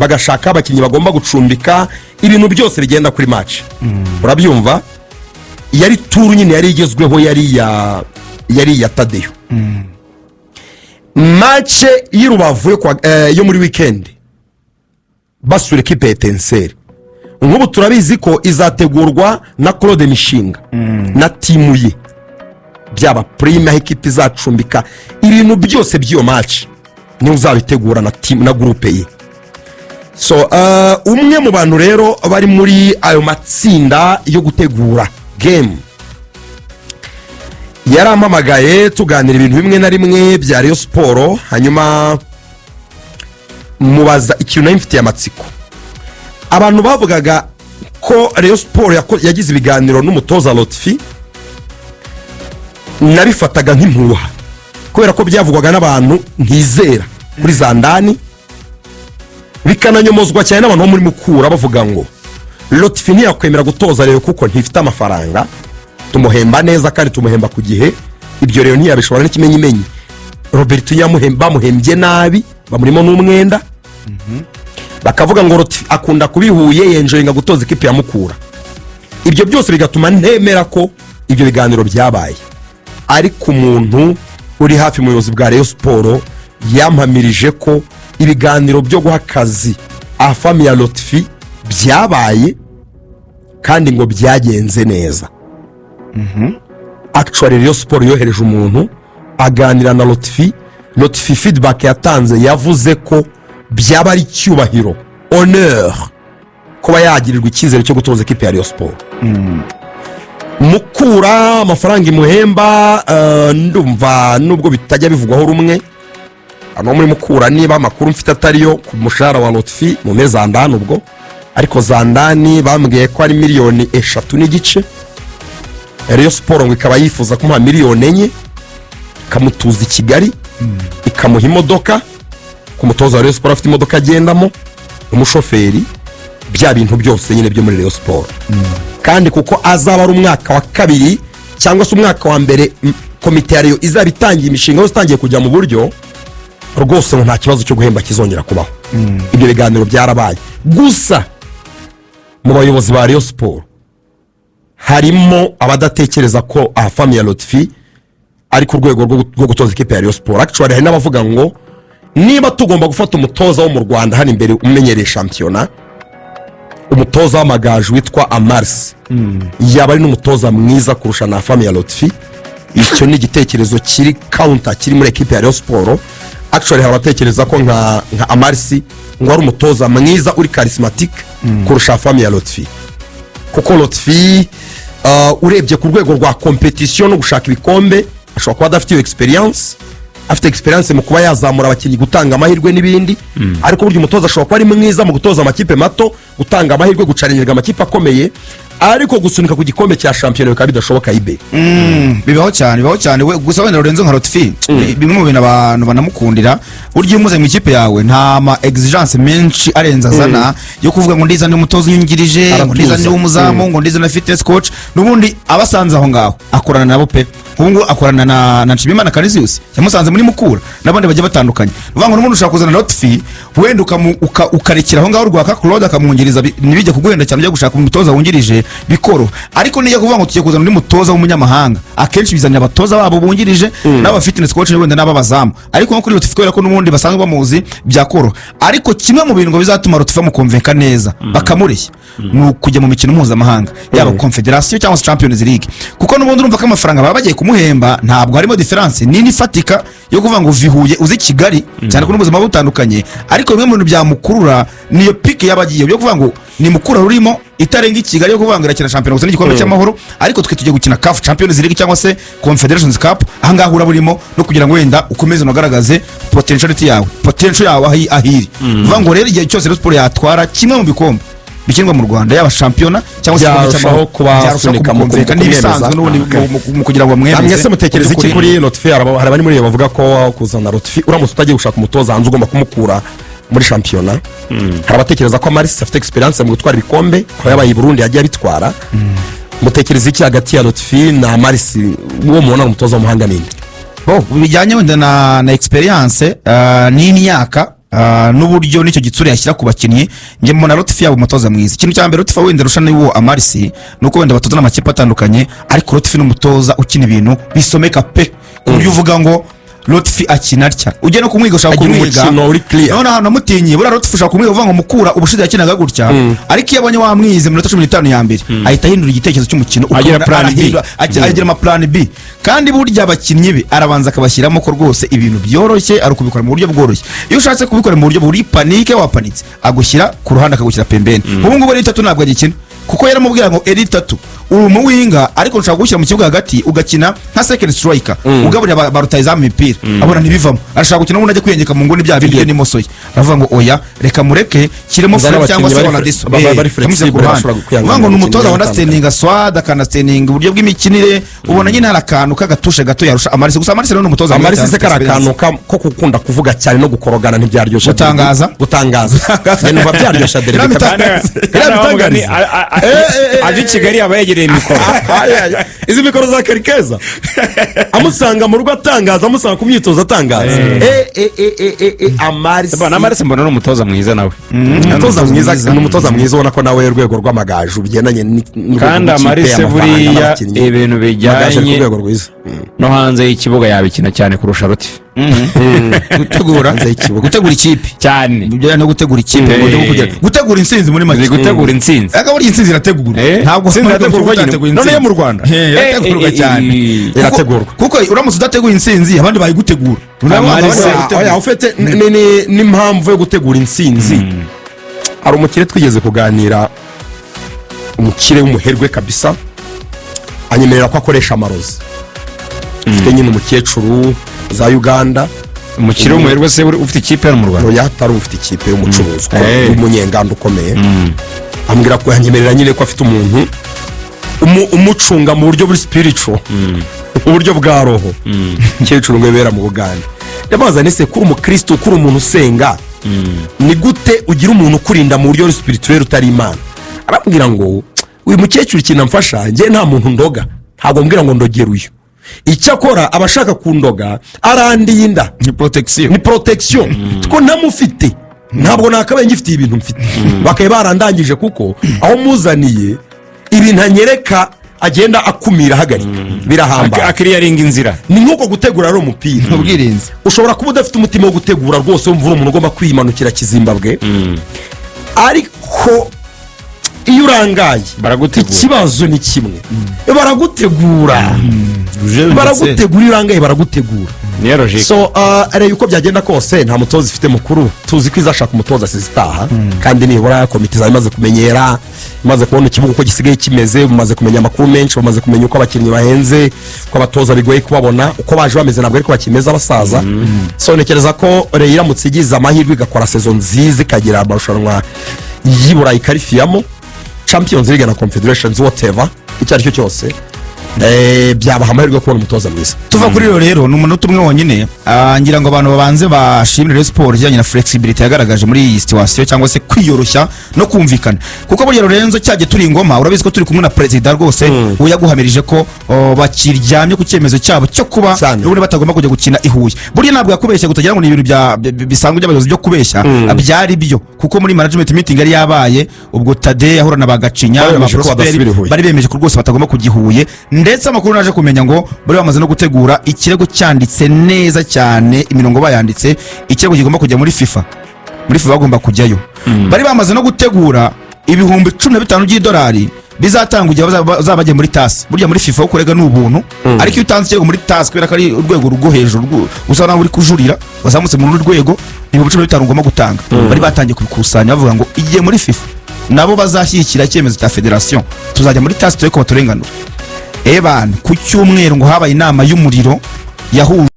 Bagashaka abakinnyi bagomba gucumbika, ibintu byose bigenda kuri match, urabyumva. Yari tour nyine yari igezweho, yari iya Tadeyo. Match y'i Rubavu yo muri weekend basura ekipe ya Etincelles, nk'ubu turabizi ko izategurwa na Claude Mishinga na team ye, byaba prime, aho ekipe izacumbika, ibintu byose by'iyo match niwe uzabitegura na team na groupe ye. So umwe mu bantu rero bari muri ayo matsinda yo gutegura game yarampamagaye, tuganira ibintu bimwe na rimwe bya Rayon Sports, hanyuma mubaza ikintu nari mfitiye amatsiko. Abantu bavugaga ko Rayon Sports yagize ibiganiro n'umutoza Lotfi, nabifataga nk'impuha kubera ko byavugwaga n'abantu ntizera kuri za ndani, bikananyomozwa cyane n'abantu bo muri Mukura, bavuga ngo Lotfi ntiyakwemera gutoza Rayon kuko ntifite amafaranga, tumuhemba neza kandi tumuhemba ku gihe, ibyo rero ntiyabishobora. N'ikimenyimenyi, Robert bamuhembye nabi, bamurimo n'umwenda. Bakavuga ngo Lotfi akunda kubihuye, yenjoyinga gutoza ikipe ya Mukura. Ibyo byose bigatuma ntemera ko ibyo biganiro byabaye. Ariko umuntu uri hafi mu buyobozi bwa Rayon Sports yampamirije ko ibiganiro byo guha akazi Afhamia Lotfi byabaye kandi ngo byagenze neza. Actually, Rayon Sports yohereje umuntu aganira na Lotfi. Lotfi feedback yatanze, yavuze ko byaba ari icyubahiro, honneur, kuba yagirirwa icyizere cyo gutoza ekipe ya Rayon Sports. Mukura amafaranga imuhemba, ndumva nubwo bitajya bivugwaho rumwe hano muri Mukura, niba amakuru mfite atariyo ku mushahara wa Lotfi mu mezi andani ubwo, ariko zandani bambwiye ko ari miliyoni 3.5. Rayon Sports ngo ikaba yifuza kumuha miliyoni 4, ikamutuza i Kigali, ikamuha imodoka. Ku mutoza wa Rayon Sports afite imodoka agendamo, umushoferi, bya bintu byose nyine byo muri Rayon Sports. Kandi kuko azaba ari umwaka wa kabiri cyangwa se umwaka wa mbere, komite ya Rayon izaba itangiye, imishinga yose itangiye kujya mu buryo, rwose ngo nta kibazo cyo guhemba kizongera kubaho. Ibyo biganiro byarabaye. Gusa mu bayobozi ba Rayon Sports harimo abadatekereza ko Afhamia Lotfi ari ku rwego rwo gutoza ikipe ya Rayon Sports. Actually, hari n'abavuga ngo niba tugomba gufata umutoza wo mu Rwanda hano imbere umenyereye shampiyona, umutoza w'Amagaju witwa Amarisi yaba ari n'umutoza mwiza kurusha na Afhamia Lotfi. Icyo ni igitekerezo kiri counter kiri muri ekipe ya Rayon Sports. Actually, hari abatekereza ko nka Amarisi ngo ari umutoza mwiza uri charismatique kurusha Afhamia Lotfi, kuko Lotfi urebye ku rwego rwa compétition no gushaka ibikombe ashobora kuba adafite iyo experience. Afite experience mu kuba yazamura abakinnyi, gutanga amahirwe n'ibindi, ariko burya umutoza ashobora kuba ari mwiza mu gutoza amakipe mato, gutanga amahirwe, guchallenginga amakipe akomeye, ariko gusunika ku gikombe cya shampiyona bikaba bidashoboka ibe. Bibaho cyane, bibaho cyane. We gusa wenda Lorenzo, nka Lotfi, bimwe mu bintu abantu banamukundira, burya iyo umuze mu ikipe yawe nta ma exigence menshi arenze azana yo kuvuga ngo ndizane umutoza unyungirije, ngo Aratuza. ndizane umuzamu, ngo ndizane fitness coach. N'ubundi abasanze aho ngaho akorana nabo pe. Nk'ubu ngubu akorana na Nshimiyimana Canisius yamusanze muri Mukura n'abandi bagiye batandukanye. Uvuga ngo n'ubundi ushobora kuzana Lotfi wenda ukarekera aho ngaho Rwaka Claude akamwungiriza, ntibijye kuguhenda cyane ujya gushaka umutoza wungirije, bikoroha. Ariko nijya kuvuga ngo tugiye kuzana undi mutoza w'umunyamahanga, akenshi bizanira abatoza babo bungirije n'aba fitness coach, wenda n'ab'abazamu. Ariko nko kuri Lotfi, kubera ko n'ubundi basanzwe bamuzi, byakoroha. Ariko kimwe mu bintu ngo bizatuma Lotfi bamuconvainca neza bakamureshya ni ukujya mu mikino mpuzamahanga, yaba Confederation cyangwa se Champions League, kuko n'ubundi urumva ko amafaranga baba bagiye kumuhemba ntabwo harimo différence nini ifatika yo kuvuga ngo uva i Huye uzi Kigali, cyane ko n'ubuzima butandukanye. Ariko bimwe mu bintu byamukurura niyo pike yaba agiye yo kuvuga ngo ni Mukura rurimo itarenga i Kigali, yo kuvuga ngo irakina shampiyona gusa n'igikombe cy'amahoro, ariko twe tugiye gukina CAF Champions League cyangwa se Confederations Cup. Ahangaha uraba urimo no kugira ngo wenda ukomeze unagaragaze potentiality yawe, potential yawe aho iri. Kuvuga ngo rero igihe cyose Rayon Sports yatwara kimwe mu bikombe bikinirwa mu Rwanda, yaba shampiyona cyangwa se igikombe Byarushaho cy'amahoro, kubasunika mu kumuconvainca n'ibisanzwe kumwemeza. n'ubundi mu kugira ngo bamwemeze. Mwese mutekereza iki Mu by'ukuri- kuri Lotfi? Hari abari muri iyo bavuga ko kuzana Lotfi, uramutse utagiye gushaka umutoza hanze, ugomba kumukura muri shampiyona. Hari abatekereza ko Amarisi afite experience mu gutwara ibikombe, ko yabaye i Burundi yagiye abitwara. Mutekereza iki hagati ya Lotfi na Amarisi? Uwo mubona ari umutoza w'umuhanga ninde? Bo bijyanye wenda na experience n'imyaka. n'uburyo n'icyo gitsure yashyira ku bakinnyi, njye mbona Lotfi yaba umutoza mwiza. Ikintu cya mbere Lotfi wenda arusha n'uwo Amar Sy ni uko wenda batoza n'amakipe atandukanye, ariko Lotfi ni umutoza ukina ibintu bisomeka pe, ku buryo uvuga ngo Lotfi akina atya, ujya no kumwiga ushaka Agira kumwiga. umukino uri clear. None ahantu namutinyiye, buriya Lotfi ushaka kumwiga uvuga ngo Mukura ubushize yakinaga gutya, ariko iyo abonye wamwize mu minota 15 ya mbere ahita ahindura igitekerezo cy'umukino. Agira Ukabona plan B. arahindura, agira ama plan B. Kandi burya abakinnyi be arabanza akabashyiramo ko rwose ibintu byoroshye ari ukubikora mu buryo bworoshye. Iyo ushatse kubikora mu buryo buri panique, wapanitse, agushyira ku ruhande, akagushyira pembeni. Ubu ngubu Elie Tatou ntabwo agikina, kuko yaramubwira ngo: "Elie Tatou, uri umuwinger, ariko nshaka kugushyira mu kibuga hagati ugakina nka second striker, ugaburira ba rutahizamu imipira." Abona ntibivamo, arashaka gukina n'ubundi ajya kwiyengeka mu nguni bya bindi bye n'imoso ye. Aravuga ngo: "Oya, reka mureke kiremo Uzane Fred cyangwa se abakinnyi bari Wanadiso." bari Yamushyize ku flexible, ruhande. bashobora kwihangana Uvuga ngo ni mu umutoza mikino wa understanding squad, akanastandinga uburyo bw'imikinire. Ubona nyine hari akantu k'agatushe gato yarusha Amar Sy. Gusa Amar Sy rero ni umutoza mwiza Amar Sy cyane, se kari ufite akantu experience. ko gukunda kuvuga cyane no gukorogana ntibyaryoshya. Gutangaza? Gutangaza. Njye numva byaryoshya derby. Iriya. Aje i Kigali aba yegereye mikoro. Ay, ay, ay. Izi mikoro za Karikeza, amusanga mu rugo atangaza, amusanga ku myitozo atangaza. Amar Sy. Amar Sy mbona ari umutoza mwiza nawe. Umutoza mwiza, ni umutoza mwiza, ubona ko nawe urwego rw'Amagaju bigendanye n'urwego Kandi rw'ikipe, Amar Sy amafaranga buriya n'abakinnyi. ibintu Amagaju ari ku bijyanye rwego rwiza. no hanze y'ikibuga yabikina cyane kurusha Lotfi. Gutegura Hanze y'ikibuga. Gutegura ikipe. Cyane. Bijyanye no gutegura ikipe mu buryo bwo gutegura intsinzi muri make. Uzi gutegura intsinzi. Ariko burya intsinzi irategurwa. Ntabwo Intsinzi irategurwa nyine. utateguye None intsinzi. yo mu Rwanda. Irategurwa cyane. Irategurwa. Kuko uramutse udateguye intsinzi, abandi bayigutegura. Amar Sy- Abandi bayigutegura. Oya, ufite n'impamvu yo gutegura intsinzi. Hari umukire twigeze kuganira, umukire w'umuherwe kabisa, anyemerera ko akoresha amarozi. Ufite nyine umukecuru za Uganda. Umukire w'umuherwe se ufite ikipe hano mu Rwanda? Oya, atari ufite ikipe, y'umucuruzi w'umunyenganda ukomeye. Ambwira ko yanyemerera nyine ko afite umuntu umucunga mu buryo buri spiritual, mu buryo bwa roho, umukecuru ngo yibera mu Bugande. Ndabaza nese kuri umukristo, kuri umuntu usenga, ni gute ugira umuntu ukurinda mu buryo spirituel utari Imana? Arambwira ngo: "Uyu mukecuru ikintu amfasha, njye nta muntu ndoga, ntabwo mbwira ngo ndogere uyu. Icyakora aba ashaka kundoga arandiye inda." Ni protection. Ni protection, ko ntamufite ntabwo nakabaye ngifitiye ibintu mfite, bakaba barandangije, kuko aho muzaniye ibintu anyereka agenda akumira, ahagarika, birahambaye. Akiriyaringa inzira. Ni nk'uko gutegura ari umupira. Ubwirinzi. Ushobora kuba udafite umutima wo gutegura rwose, wumva uri umuntu ugomba kwimanukira Kizimbabwe, ariko iyo urangaye Baragutegura. Ikibazo ni kimwe, baragutegura, baragutegura. Iyo urangaye baragutegura. Niyo logique. So reba uko byagenda kose, nta mutoza ifite mukuru. Tuzi ko izashaka umutoza zitaha, kandi nibura komite izaba imaze kumenyera, imaze kubona ikibuga uko gisigaye kimeze, bamaze kumenya amakuru menshi, bamaze kumenya uko abakinnyi bahenze, uko abatoza bigoye kubabona, uko baje bameze ntabwo ariko bakimeze abasaza. So ntekereza ko Rayon iramutse igize amahirwe igakora saison nziza, ikagira amarushanwa y'i Burayi ikarifiyamo, Champions League na Confederations, whatever icyo ari cyo cyose, byabaha amahirwe yo kubona umutoza mwiza. Tuva kuri rero, rero ni umunota umwe wonyine. Ngira ngo abantu babanze bashimire Rayon Sport ijyanye na flexibility yagaragaje muri iyi situation, cyangwa se kwiyoroshya no kumvikana, kuko burya Lorenzo cyagiye turi ingoma, urabizi ko turi kumwe na perezida rwose, we yaguhamirije ko bakiryamye ku cyemezo cyabo cyo kuba Cyane. n'ubundi batagomba kujya gukina i Huye. Burya ntabwo yakubeshya kutagira ngo ni ibintu bisanzwe by'abayobozi byo kubeshya. Byari byo, kuko muri management meeting yari yabaye ubwo Tade yahura na Bagacinya Bari na ba bemeje ko Prosper, badasubira i Huye. bari bemeje ko rwose batagomba kujya i Huye. Ndetse amakuru naje kumenya ngo bari bamaze no gutegura ikirego cyanditse neza cyane, imirongo bayanditse, ikirego kigomba kujya muri FIFA. Muri FIFA bagomba kujyayo. Bari bamaze no gutegura 15,000 by'idolari bizatangwa igihe bazaba bagiye muri TAS. Burya muri FIFA kurega ni ubuntu, ariko iyo utanze ikirego muri TAS, kubera ko ari urwego rwo hejuru, usa naho uri kujurira wazamutse mu rundi rwego, ni 15,000 ugomba gutanga. Bari batangiye kubikusanya, bavuga ngo igihe muri FIFA nabo bazashyigikira icyemezo cya federasiyo, tuzajya muri TAS turebe ko baturenganura. Ebana, ku cyumweru ngo habaye inama y'umuriro yahuje